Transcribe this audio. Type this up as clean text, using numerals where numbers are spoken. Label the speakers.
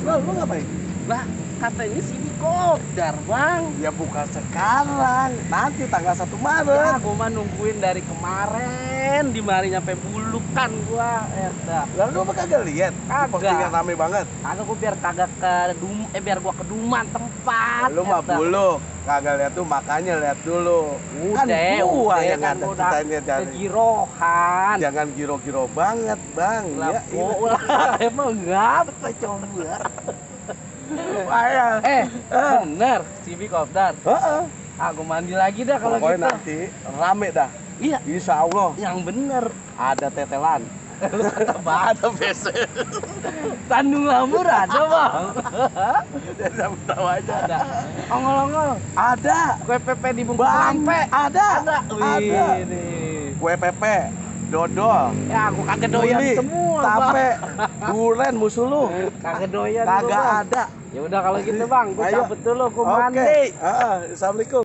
Speaker 1: Lu ngapain?
Speaker 2: Lah, katanya sini kopdar, Bang.
Speaker 1: Ya bukan sekarang, nanti tanggal 1
Speaker 2: Ya,
Speaker 1: Maret.
Speaker 2: gua mah nungguin dari kemarin, di mari nyampe bulukan gua. Dah.
Speaker 1: Lalu lu kagak lihat?
Speaker 2: Kagak.
Speaker 1: Postingan rame banget.
Speaker 2: Kagak gua biar kagak biar gua keduman tempat.
Speaker 1: Lu mah
Speaker 2: Dah.
Speaker 1: buluk, kagak lihat tuh makanya lihat dulu.
Speaker 2: Udah,
Speaker 1: Kan gua yang
Speaker 2: kan
Speaker 1: ada
Speaker 2: gua
Speaker 1: kita ini dari.
Speaker 2: kegirohan.
Speaker 1: Jangan giro-giro banget, Bang.
Speaker 2: Lah,
Speaker 1: Ya,
Speaker 2: lah, emang ngapa coba?
Speaker 1: lumayan.
Speaker 2: Bener, Cibi kopdar.
Speaker 1: Heeh.
Speaker 2: Aku mandi lagi dah kalau
Speaker 1: Pokoknya
Speaker 2: gitu.
Speaker 1: nanti rame dah.
Speaker 2: Iya,
Speaker 1: Insya Allah
Speaker 2: yang bener.
Speaker 1: ada tetelan. Ada besok.
Speaker 2: Tandung lamur ada, Bang.
Speaker 1: Jangan tahu aja.
Speaker 2: Ada. Ongol-ongol.
Speaker 1: Ada.
Speaker 2: Kue pepe dibungkus
Speaker 1: Bang,
Speaker 2: lampe.
Speaker 1: ada.
Speaker 2: Ada.
Speaker 1: Ada.
Speaker 2: Wih, nih.
Speaker 1: Kue pepe, dodol,
Speaker 2: Ya, aku kagak doyan
Speaker 1: uli,
Speaker 2: semua,
Speaker 1: tape,
Speaker 2: Bang.
Speaker 1: duren musuh lu.
Speaker 2: Kagak doyan gua,
Speaker 1: Kagak
Speaker 2: Bang.
Speaker 1: ada.
Speaker 2: Ya udah kalau gitu, Bang, gua
Speaker 1: Ayo.
Speaker 2: cabut dulu, gua
Speaker 1: Oke.
Speaker 2: mandi.
Speaker 1: Assalamualaikum.